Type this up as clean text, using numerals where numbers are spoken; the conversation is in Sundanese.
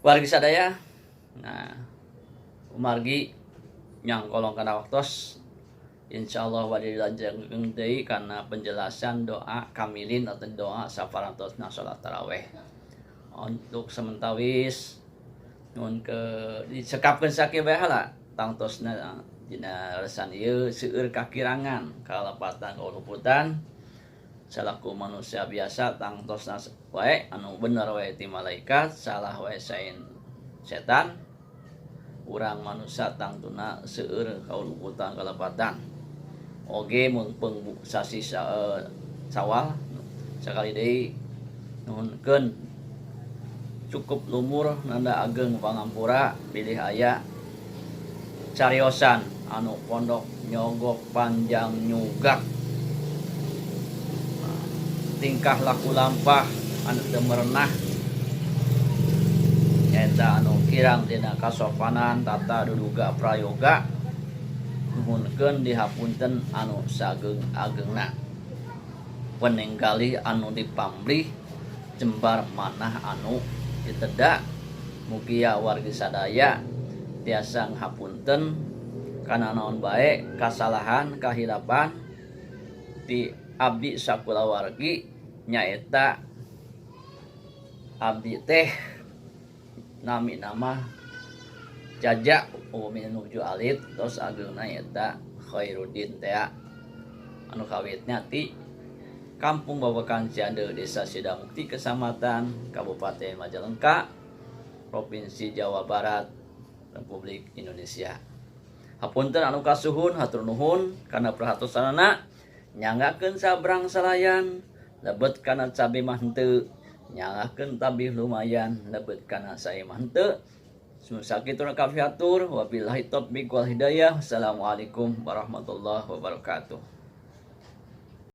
Wargi sadaya, nah kumargi nyangkolong kana waktos, insyaallah bade dilajengkeun deui kana penjelasan doa kamilin atau doa saparantosna salat taraweh. Untuk sementawis nuhun ke disekapkeun sakieu bae heula tangtosna dina lesan ieu seueur kakirangan kalepatan kaluputan salaku manusia biasa tangtosna wae anu bener wae ti malaikat salah wae sain setan urang manusia tangtuna seueur kaluputan kalepatan oge mumpung sasih Sawal sakali deui nuhunkeun cukup lumur nanda ageng pangampura bilih aya cariosan anu pondok nyogok panjang nyugak tingkah laku lampah anu teu merenah nyaeta anu kirang tina kasopanan tata duduga prayoga nuhunkeun dihapunten anu sageung-ageungna peninggalih anu dipamrih jembar manah anu diteda mugia wargi sadaya tiasa ngahapunten kana naon bae kasalahan kahilapan ti abdi sakulawargi nyaeta abdi teh nami nama Jaja upami nuju alit tos ageungna nyaeta Khairuddin tea anu kawitnya ti Kampung Babakan Ciande Desa Sidamukti Kecamatan Kabupaten Majalengka Provinsi Jawa Barat Republik Indonesia. Hapunten anu kasuhun hatur nuhun kana perhatosanana nyanggakeun sabrang salayan lebet kana cabe mah henteu nyanggakeun tabih lumayan lebet kana sae mah henteu. Sakitu nu kapihatur wabillahi taufik wal hidayah. Assalamualaikum warahmatullahi wabarakatuh.